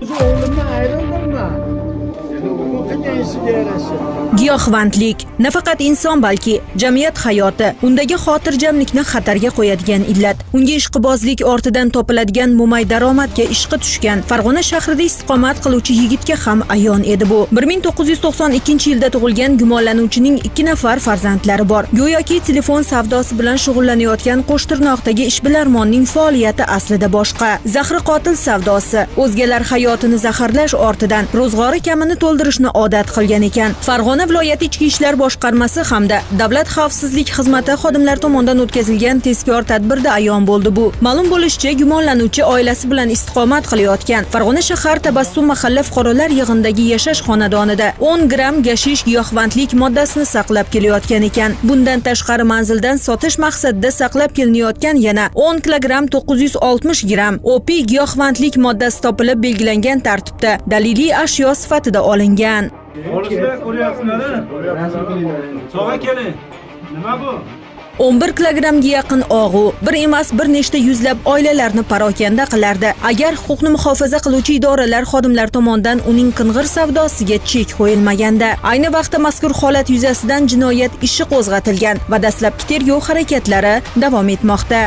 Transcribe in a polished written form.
O'zi o'g'limdan ayrildim man. Bu qilgan ishiga yarasha. Giyohvandlik nafaqat inson, balki jamiyat hayoti, undagi xotirjamlikni xatarga qo'yadigan illat. Unga ishqibozlik ortidan topiladigan mo'may daromadga ishqi tushgan Farg'ona shahrida istiqomat qiluvchi yigitga ham ayon edi bu. 1992 yilda tug'ilgan gumonlanuvchining ikki nafar farzandlari bor. Go'yoki telefon savdosi bilan shug'ullanayotgan Qo'shtirnoqdagi ishbilarmonning faoliyati aslida boshqa. Zahri qotil savdosi, o'zgalar hayotini zaharlash ortidan ro'zg'ori kamini to'ldirishni odat qilgan ekan. Farg'ona viloyati Ichki ishlar boshqarmasi hamda Davlat xavfsizlik xizmati xodimlari tomonidan o'tkazilgan tezkor tadbirda ayon bo'ldi bu. Ma'lum bo'lishicha, gumonlanuvchi oilasi bilan istiqomat qilayotgan Farg'ona shahar Tabassum mahalla fuqarolar yig'inidagi yashash xonadonida 10 gramm gashish giyohvandlik moddasini saqlab kelayotgan ekan. Bundan tashqari, manzildan sotish maqsadida saqlab kelinayotgan yana 10 kilogramm 960 gramm opiy giyohvandlik moddasi topilib, belgilangan tartibda daliliy ashyo sifatida olingan. Polislar, ko'ryapsizlar? Sog'a keling. Nima bu? 11 kilogrammga yaqin og'u bir emas, bir nechta yuzlab oilalarni parokanda qilardi, agar huquqni muhofaza qiluvchi idoralar xodimlari tomonidan uning qing'ir savdosiga chek qo'yilmaganda. Ayni vaqtda mazkur holat yuzasidan jinoyat ishi qo'zg'atilgan va dastlabki tergov harakatlari davom etmoqda.